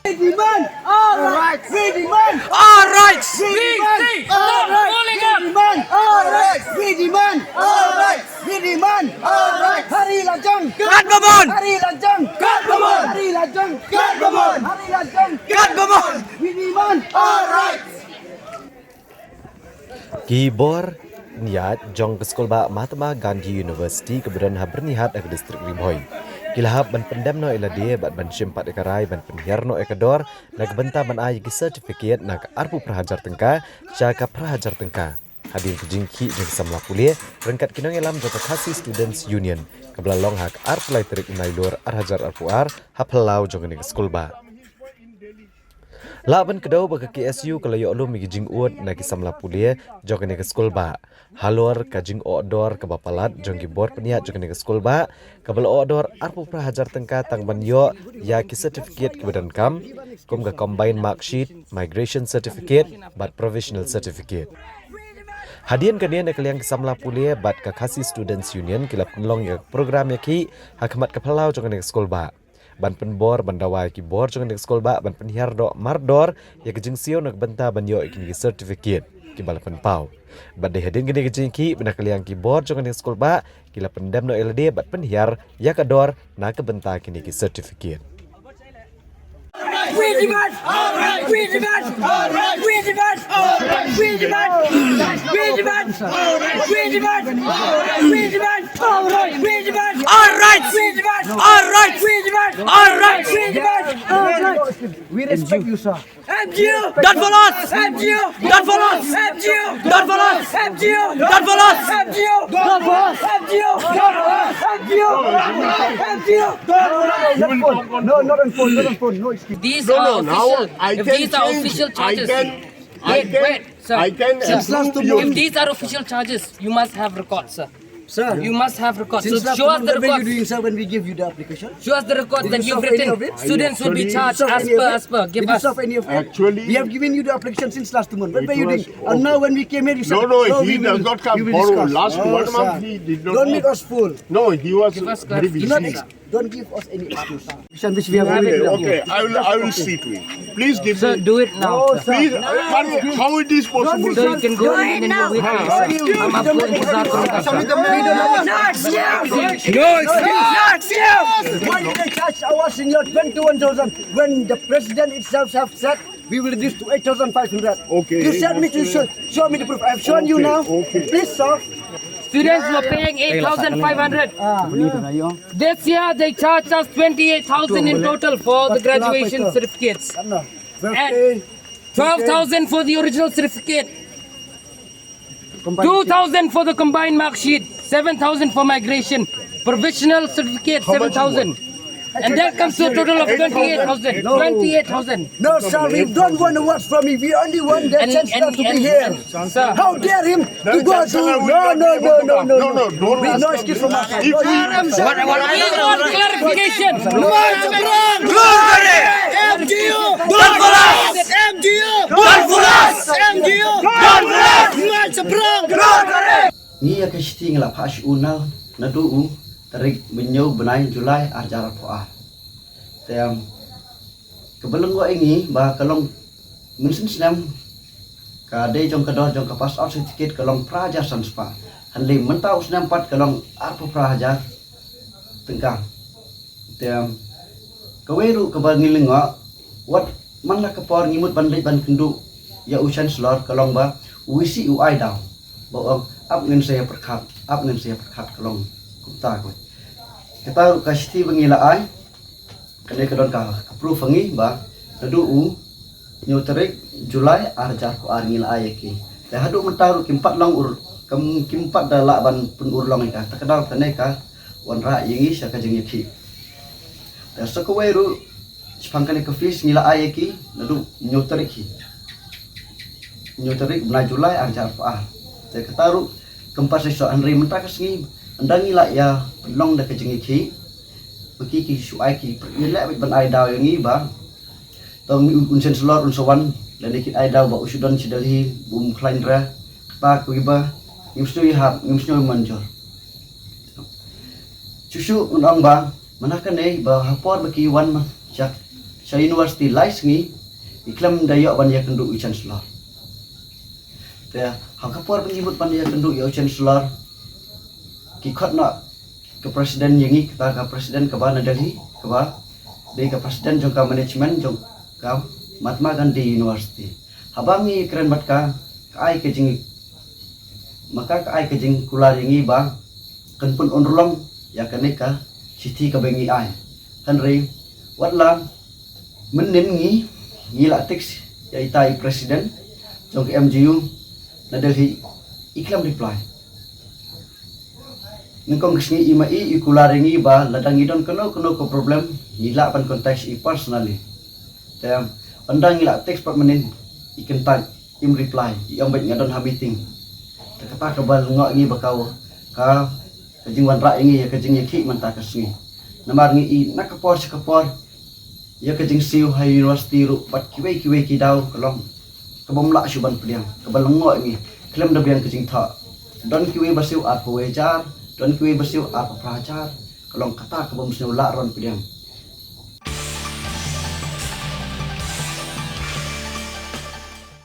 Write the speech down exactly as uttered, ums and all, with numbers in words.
We demand our rights. We demand our rights. We demand our rights. We demand our rights. We demand our rights. We demand our rights. Hari lajong. Kat bamon. Hari lajong. Kat bamon. Hari lajong. Kat bamon. Hari lajong. Kat bamon. We demand our rights. Ki bor pynïaid jong ka skulbah Mahatma Gandhi University kaba don ha Byrnihat ha ka distrik Ri Bhoi ki la hap ban pyndem noh ïa lade bad ban shim pat ïa ka rai ban pynhiar noh ïa ka dor na ka bynta ban ai ïa ki certificate na ka arphew phra hajar tyngka sha ka phra hajar tyngka. Hadien ka jingkhih jong ki samla pule ryngkat ki nongïalam jong ka Khasi Students Union kaba la long ha ka arphew lai tarik u Nailur ar hajar arphew ar ha phyllaw jong kane ka skulbah. Lah ban kdew ba ka K S U ka la ïoh lum ïa ki jingud na ki samla pule jong kane ka skulbah halor ka jingoh dor kaba palat jong ki bor pynïaid jong kane ka skulbah kaba la oh dor arphew phra hajar tyngka tang ban ïoh ïa ki certificate kiba donkam kum ka combined mark sheet, migration certificate bad provisional certificate. Hadien kane na ka liang ki samla pule bad ka Khasi Students Union ki la pynlong ïa ka program ïakhih ha khmat ka phyllaw jong kane ka skulbah ban pynbor ban dawa ïa ki bor jong kane ka skulbah ban pynhiar noh mardor ïa ka jingsiew na ka bynta ban ïoh ïa kine ki certificate kiba la pynpaw. Bad dei hadien kane ka jingkhih ba na ka liang ki bor jong kane ka skulbah ki la pyndem noh ïa lade bad pynhiar ïa ka dor na ka bynta kine ki certificate. We demand, we demand, we demand, we demand, we demand, we demand, we demand, we demand, we demand our rights, we demand our rights, we demand our rights, we demand our rights. We respect you, sir. M G U. Done for us. M G U. Done for us. M G U. Done for us. M G U. Done for us. M G U. Done for us. M G U. Done for us. M G U. M G U. Not on phone. No, not on phone. Not on phone. No excuse. These No, are no, now official. I If can these are change. Official I charges, can, I wait, can, wait, sir. I can Since last approve two your months. If these are official charges, you must have records, sir. Sir, you must have records. Since So last show us month, the what were you records. Doing, sir, when we give you the application? Show us the records Did that you you've solve any written. Of it? Students will Actually, be charged as per, as per. Give Did us. You solve any of it? Actually, we have given you the application since last month. What were you doing? It was And now, when we came here, you said, No, no, no, he we does will, not come we will borrow. Discuss. Last No, one sir. Month he did not Don't come. Make us fool. No, he was Give us very busy. Clarification, sir. Don't give us any excuse. Which one, which we have Okay, already done. Okay, I will, I will see to it. Please give Sir, me. Do it now, No, sir. Please, uh, but how it is possible? So you can go in and you wait for yourself. Huh? Hum aapko intezar karenge, sir. No excuse. No excuse. Why did they charge our senior twenty-one thousand when the president itself have said we will reduce to eight thousand five hundred? Okay. You sent me to show, show me the proof. I've shown you Okay, now. Okay. Please, sir. Students were paying eight thousand five hundred. Ah. This year they charged us twenty-eight thousand in total for the graduation certificates. And twelve thousand for the original certificate. Two thousand for the combined mark sheet. Seven thousand for migration. Provisional certificate, seven thousand. And that comes to a total of twenty-eight thousand. Twenty-eight thousand. No, sir, we don't want awards from you. We only want the chance to be here. Sir. How dare him to go to? No, no, no, no, no, no. No, no, don't. No excuse from us. If we What, what are you? Clarification. M G U. Done for us. M G U. Done for us. M G U. Done for us. Ngi ïa ka shithi ngi la phah sha u na, naduh u tarik hynñiew bnai July ar hajar arphew ar. Te, um, kaba lyngngoh ïa ngi ba ka long mynshem snem ka dei jong ka dor jong ka pass out certificate ka long phra hajar san spah. Hynrei mynta u snem pat ka long arphew phra hajar tyngka. Te, um, kawei ruh kaba ngi lyngngoh, wat man la ka por ngi mut ban leit ban kynduh ïa u Chancellor ka long ba u V C u ai daw. Ba u ong ap ngin sa ïa pyrkhat, ap ngin sa ïa pyrkhat ka long kumta ko. Kata ruh ka shithi ba ngi la ai. Kane ka don ka, ka proof ha ngi ba naduh u hynñiew tarik July ar hajar arphew ar ngi la ai ïa ki. Te haduh mynta ruh kim pat long ur, kim, kim pat da lah ban pynurlong ïa ka. Ta ka daw kane ka wanrah ïa ngi sha ka jingïakhih. Te sa kawei ruh shaphang kane ka fees ngi la ai ïa ki naduh hynñiew tarik hi. Hynñiew tarik bnai July ar hajar arphew ar. Te kata ruh kam pat shisha hynrei mynta ka sngi ynda ngi lah ïa pynlong da ka jingïakhih. Ba ki ki shu ai ki, ngi leh beit ban ai daw ïa ngi ba to un, un Chancellor un sa wan lane kin ai daw ba u shu don sha Delhi, ba um khlaiñ re. Kata kiba ngim sngew ïahap, ngim sngew manjur. Shuh shuh ngan ong ba mynta kane ba ha por ba ki wan ma sha sha university lai sngi, i khlem da ïoh ban ïakynduh ïa u chancellor. Te ha ka por ba ngi mut ban ïakynduh ïa u chancellor, ki khot noh ka president ïa ngi, kata ka president kaba na Delhi, kaba dei ka president jong ka management jong ka Mahatma Gandhi University. Haba ngi kren bad ka, ka ai ka jing, ma ka ka ai ka jingkular ïa ngi ba kan pynurlong ïa kane ka shithi kaba ngi ai. Hynrei wat la mynnin ngi, ngi la text ïa ita i president jong ka M G U na Delhi, i khlem reply. Nyngkong ka sngi i ma i i kular ïa ngi ba lada ngi don kano kano ka problem, ngi lah ban contact i personally. Te ynda ngi la text pat mynnin, i kyntait, im reply, i ong beit nga don ha meeting. Te kata kaba lyngngoh ïa ngi ba ka, ka, ka jingwanrah ïa ngi ïa ka jingïakhih mynta ka sngi. Namar ngi i na ka por sha ka por ïa ka jingsiew ha university ruh bad kiwei kiwei ki daw ka long kaba ym lah shuh ban pdiang, kaba lyngngoh ïa ngi. Khlem da biang ka jingthoh, don kiwei ba siew arphew wei hajar, don kiwei ba siew arphew phra hajar, ka long kata kaba ym sngew lah ruh ban pdiang.